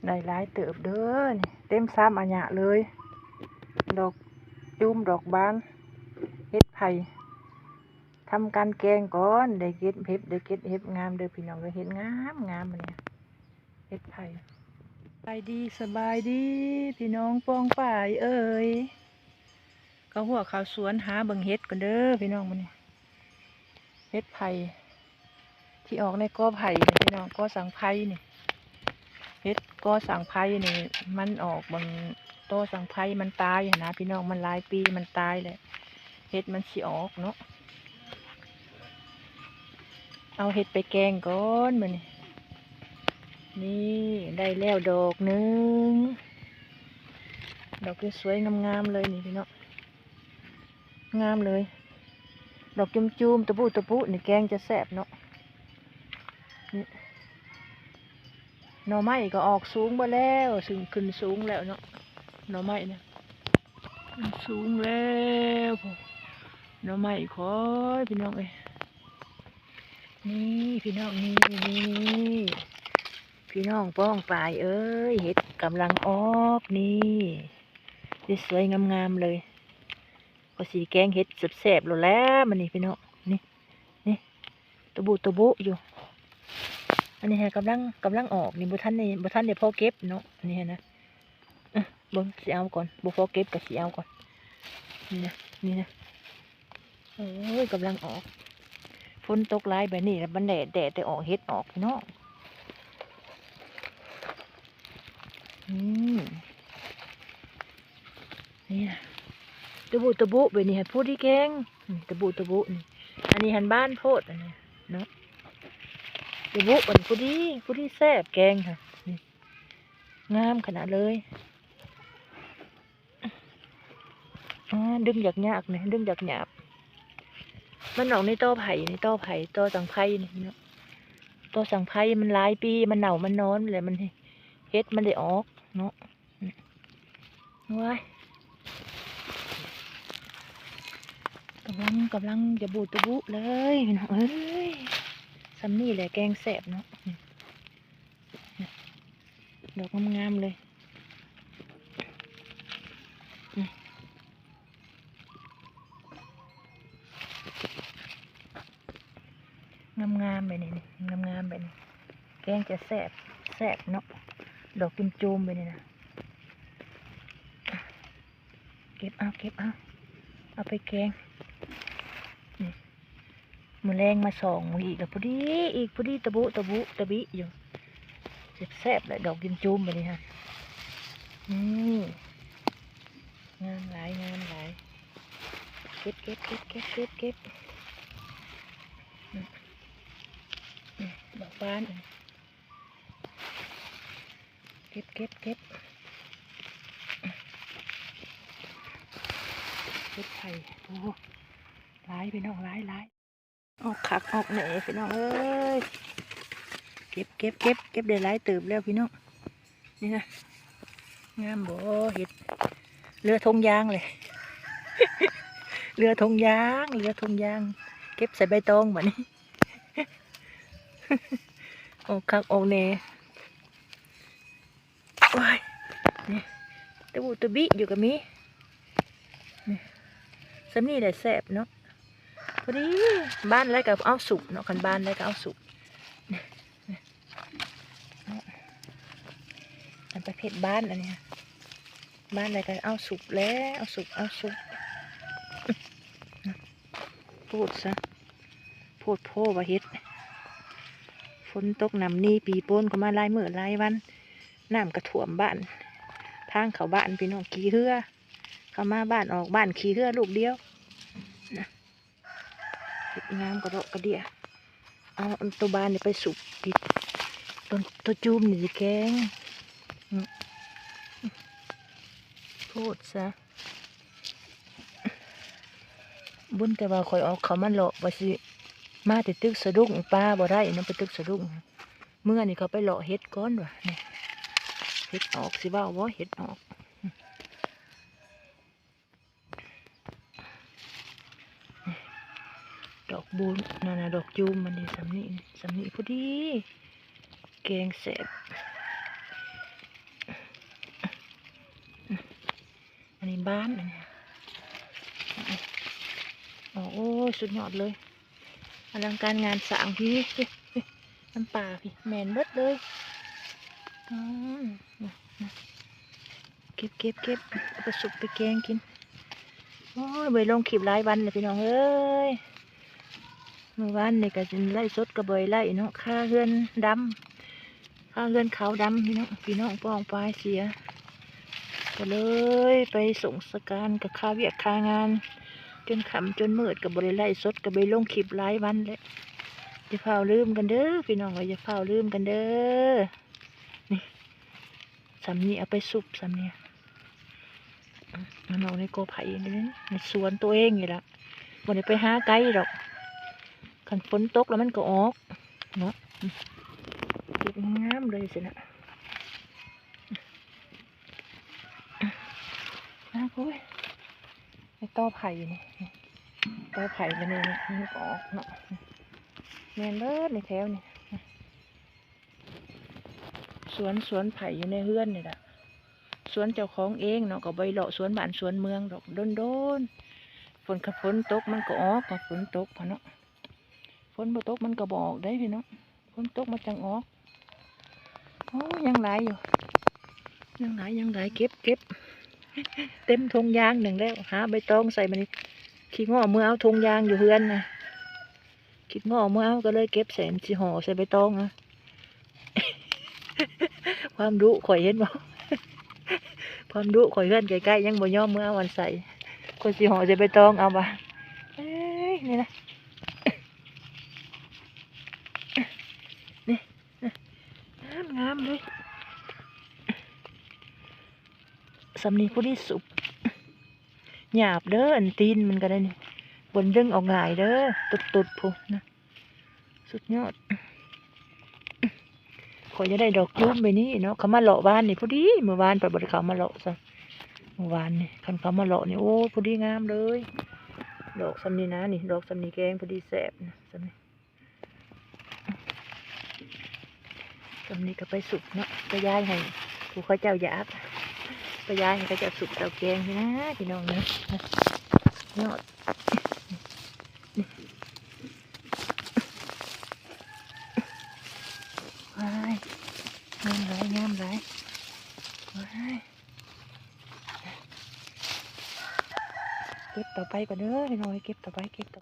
ໄດ້ຫຼາຍເຕີບເດີນີ້ ເຕັມສາມອາຍະເລີຍ ດອກຈູມ ດອກບານ ເຫັດໄຜ່. ທຳການແກງກ່ອນ ໄດ້ເກັບເຫັດ ໄດ້ເກັບເຫັດງາມເດີພີ່ນ້ອງເອີຍ ເຫັດງາມໆ ມື້ນີ້ ເຫັດໄຜ່. ສະບາຍດີ ສະບາຍດີ ພີ່ນ້ອງປ້ອງປາຍເອີຍ. ເຂົ້າຮົ້ວເຂົ້າສວນຫາເບິ່ງເຫັດກ່ອນເດີພີ່ນ້ອງ ມື້ນີ້ ເຫັດໄຜ່ທີ່ອອກໃນກໍໄຜ່ນີ້ພີ່ນ້ອງ ກໍສັງໄພນີ້ ເຫັດກໍສັງໄພນີ້ ມັນອອກເບິ່ງ ຕໍສັງໄພມັນຕາຍຫັ້ນນະພີ່ນ້ອງ ມັນຫຼາຍປີມັນຕາຍແລ້ວ ເຫັດມັນຊິອອກເນາະ. ເອົາເຫັດໄປແກງກ່ອນມື້ນີ້. ນີ້ໄດ້ແລ້ວດອກໜຶ່ງ ດອກສວຍໆ ງາມໆ ເລີຍນີ້ພີ່ນ້ອງ ງາມເລີຍ ດອກຈຸ່ມໆ ຕະບຸຕະປຸນີ້ ແກງຈະແຊບເນາະ. ນີ້ໜໍ່ໄມ້ກໍອອກສູງເບິດແລ້ວ ຂຶ້ນສູງແລ້ວເນາະ ໜໍ່ໄມ້ນະ ມັນສູງແລ້ວ ໜໍ່ໄມ້ຂ້ອຍ ພີ່ນ້ອງເອີຍ. ນີ້ພີ່ນ້ອງ ນີ້ ນີ້ ພີ່ນ້ອງປ້ອງປາຍເອີຍ ເຫັດກຳລັງອອກນີ້ ສວຍໆ ງາມໆ ເລີຍ. ຂ້ອຍຊິແກງເຫັດແຊບໆ ໂລດແຫຼະມື້ນີ້ພີ່ນ້ອງ ນີ້ ນີ້ ຕະບຸຕະບຸຢູ່. ອັນນີ້ຫັ້ນກຳລັງ ກຳລັງອອກນີ້ ບໍ່ທັນໄດ້ ບໍ່ທັນໄດ້ພໍເກັບເນາະ ອັນນີ້ຫັ້ນນະ. ເບິ່ງ ຊິເອົາກ່ອນ ບໍ່ພໍເກັບກໍຊິເອົາກ່ອນ ນີ້ນະ ນີ້ນະ. ໂອ້ຍ ກຳລັງອອກ ຝົນຕົກຫຼາຍແບບນີ້ລະ ມັນແດດ ແດດແຕ່ອອກເຫັດອອກພີ່ນ້ອງ. ອືມ ນີ້ນະ ຕະບຸຕະບຸແບບນີ້ຫັ້ນ ພໍດີແກງ ອືມ ຕະບຸຕະບຸນີ້. ອັນນີ້ຫັ້ນບານໂພດ ອັນນີ້ເນາະ ຕະບຸອັນພໍດີ ພໍດີແຊບແກງຫັ້ນ ນີ້ ງາມຂະໜາດເລີຍ. ອໍ ດຶງຢາກຍາກນີ້ ດຶງຢາກຫຍາບ ມັນອອກໃນຕໍໄຜ່ນີ້ ຕໍໄຜ່ ຕໍສັງໄພນີ້ເນາະ ຕໍສັງໄພມັນຫຼາຍປີ ມັນເນົ່າມັນນອນແລ້ວ ມັນ ເຫັດມັນໄດ້ອອກເນາະ. ວ້າຍ ກຳລັງ ກຳລັງຈະບູດຕະບຸເລີຍພີ່ນ້ອງເອີຍ ສ່ຳນີ້ແຫຼະແກງແຊບເນາະ. ດອກງາມໆ ເລີຍ ງາມໆ ແບບນີ້ ງາມໆ ແບບນີ້ ແກງຈະແຊບ ແຊບເນາະ ດອກຈູມໆ ແບບນີ້ນະ. ເກັບເອົາ ເກັບເອົາ ເອົາໄປແກງ ນີ້ ມື້ແລງມາສ່ອງອີກ ກໍພໍດີອີກ ພໍດີຕະບຸຕະບຸຕະບິຢູ່ ແຊບໆ ແຫຼະ ດອກຈູມໆ ແບບນີ້ຫັ້ນ. ນີ້ ງາມຫຼາຍ ງາມຫຼາຍ ເກັບ ເກັບ ເກັບ ເກັບ ເກັບ ເກັບ ດອກບານ ເກັບ ເກັບ ເກັບ ເກັບໄຂ່ ໂອ້ ຫຼາຍພີ່ນ້ອງ ຫຼາຍ ຫຼາຍ ອອກຄັກອອກແນ່ພີ່ນ້ອງເອີຍ ເກັບ ເກັບ ເກັບ ເກັບໄດ້ຫຼາຍເຕີບແລ້ວພີ່ນ້ອງ. ນີ້ນະ ງາມບໍ່ເຫັດ ເຫຼືອຖົງຢາງເລີຍ ເຫຼືອຖົງຢາງ ເຫຼືອຖົງຢາງ ເກັບໃສ່ໃບຕອງບາດນີ້. ອອກຄັກອອກແນ່ ໂອ້ຍ ນີ້ ຕະບຸຕະບິຢູ່ກໍມີ ນີ້ ສ່ຳນີ້ແຫຼະແຊບເນາະ ພໍດີ ບານແລ້ວກໍເອົາສຸກເນາະ ຄັນບານແລ້ວກໍເອົາສຸກ. ອັນປະເພດບານອັນນີ້ ບານແລ້ວກໍເອົາສຸກແຫຼະ ເອົາສຸກ ເອົາສຸກ ໂພດຊະ ໂພດໂພວ່າເຮັດ ຝົນຕົກນຳນີ້ ປີໂປນກໍມາຫຼາຍມື້ຫຼາຍວັນ ນ້ຳກໍຖ້ວມບ້ານ ທາງເຂົ້າບ້ານພີ່ນ້ອງ ຂີ່ເຮືອເຂົ້າມາບ້ານ ອອກບ້ານຂີ່ເຮືອລູກດຽວ. ເຮັດງາມກະເດາະກະເດຍ ເອົາອັນໂຕບານນີ້ໄປສຸກ ຕິດຕົ້ນ ໂຕຈູມນີ້ຊິແກງ ໂພດຊະ ບຸນແຕ່ວ່າຂ້ອຍອອກເຂົ້າມາເລາະ ວ່າຊິມາແຕ່ຕຶກສະດຸ້ງ ປາບໍ່ໄດ້ນຳ ໄປຕຶກສະດຸ້ງ ເມື່ອນີ້ເຂົາໄປເລາະເຫັດກ່ອນວ່າ ນີ້ ເຫັດອອກ ຊິເວົ້າບໍ່ ເຫັດອອກ. ດອກບູນ ນັ້ນນະ ດອກຈູມມັນນີ້ ສ່ຳນີ້ ສ່ຳນີ້ພໍດີ ແກງແຊບ ບ້ານອັນນີ້ ໂອ້ຍ ສຸດຍອດເລີຍ ອະລັງການງານສ້າງ ພີ້ ພີ້ ພີ້ ນຳປ່າພີ້ ແມ່ນເບິດເລີຍ ອືມ ເກັບ ເກັບ ເກັບ ເອົາໄປສຸບໄປແກງກິນ ໂອ້ຍ ບໍ່ໄດ້ລົງຄລິບຫຼາຍວັນແລ້ວ ພີ່ນ້ອງເອີຍ. ມື້ວານນີ້ກໍໄລຟ໌ສົດກໍບໍ່ໄດ້ໄລຟ໌ເນາະ ຄາເຮືອນດຳ ຄາເຮືອນຂາວດຳ ພີ່ນ້ອງ ພີ່ນ້ອງປ້ອງປາຍເສຍ ກໍເລີຍໄປສົ່ງສະການ ກໍຄາວຽກຄາງານ ຈົນຄ່ຳຈົນມືດ ກໍບໍ່ໄດ້ໄລຟ໌ສົດ ກໍບໍ່ໄດ້ລົງຄລິບຫຼາຍວັນແລ້ວ ຢ່າຟ້າວລືມກັນເດີ ພີ່ນ້ອງເອີຍ ຢ່າຟ້າວລືມກັນເດີ. ນີ້ ສ່ຳນີ້ເອົາໄປສຸບ ສ່ຳນີ້ ມັນອອກໃນກໍໄຜ່ນີ້ ໃນສວນໂຕເອງນີ້ລະ ບໍ່ໄດ້ໄປຫາໄກດອກ ຄັນຝົນຕົກແລ້ວມັນກໍອອກເນາະ ເກັບງາມໆເລີຍຊີ້ນະ ນະ ໂອ້ຍ ໃນຕໍໄຜ່ນີ້ ຕໍໄຜ່ມັນນີ້ ມັນກໍອອກເນາະ ແມ່ນເບິດໃນແຖວນີ້. ສວນ ສວນໃຜຢູ່ໃນເຮືອນນີ້ລະ ສວນເຈົ້າຂອງເອງເນາະ ກໍບໍ່ໄດ້ເລາະສວນບ້ານສວນເມືອງດອກ ດົນໆ ຝົນ ຄັນຝົນຕົກມັນກໍອອກ ຄັນຝົນຕົກຫັ້ນເນາະ ຝົນບໍ່ຕົກມັນກໍບໍ່ອອກເດ້ພີ່ນ້ອງ ຝົນຕົກມັນຈັ່ງອອກ. ໂອ້ ຍັງຫຼາຍຢູ່ ຍັງຫຼາຍ ຍັງຫຼາຍ ເກັບ ເກັບ ເຕັມຖົງຢາງໜຶ່ງແລ້ວ ຫາໃບຕອງໃສ່ ບາດນີ້ຂີ້ງໍ້ເມືອເອົາຖົງຢາງຢູ່ເຮືອນນະ. ຄິດງໍ້ເມືອເອົາ ກໍເລີຍເກັບໃສ່ ຊິຫໍ່ໃສ່ໃບຕອງນະ ຄວາມດຸຂ້ອຍ ເຫັນບໍ່ ຄວາມດຸຂ້ອຍ ເຮືອນໃກ້ໆ ຍັງບໍ່ຍອມເມືອເອົາອັນໃສ່ ຂ້ອຍຊິຫໍ່ໃສ່ໃບຕອງເອົາວ່າ ເອີຍ ນີ້ນະ ນີ້ ງາມໆເລີຍ. ສ່ຳນີ້ພໍດີສຸບ ຫຍາບເດີ ອັນຕີນມັນກໍໄດ້ນີ້ ບໍ່ດຶງອອກງ່າຍເດີ ຕຸດໆ ພຸ້ນນະ ສຸດຍອດ. ຂ້ອຍຢາກໄດ້ດອກຈູມແບບນີ້ເນາະ ເຂົາມາເລາະວານນີ້ພໍດີ ມື້ວານເພິ່ນບໍ່ໄດ້ເຂົ້າມາເລາະຊະ ມື້ວານນີ້ ຄັນເຂົາມາເລາະນີ້ ໂອ້ ພໍດີງາມເລີຍ ດອກສ່ຳນີ້ນະ ນີ້ ດອກສ່ຳນີ້ແກງພໍດີແຊບນະ ສ່ຳນີ້. ສ່ຳນີ້ກໍໄປສຸກເນາະ ໄປຢາຍໃຫ້ຜູ້ເຂົາເຈົ້າຢາກ ໄປຢາຍໃຫ້ເຂົາເຈົ້າສຸກເຈົ້າແກງນີ້ນະ ພີ່ນ້ອງນະ ຍອດ ວ້າຍ ງາມຫຼາຍ ງາມຫຼາຍ ວ້າຍ ເກັບຕໍ່ໄປກ່ອນເດີ ພີ່ນ້ອງເອີຍ ເກັບຕໍ່ໄປ ເກັບຕໍ່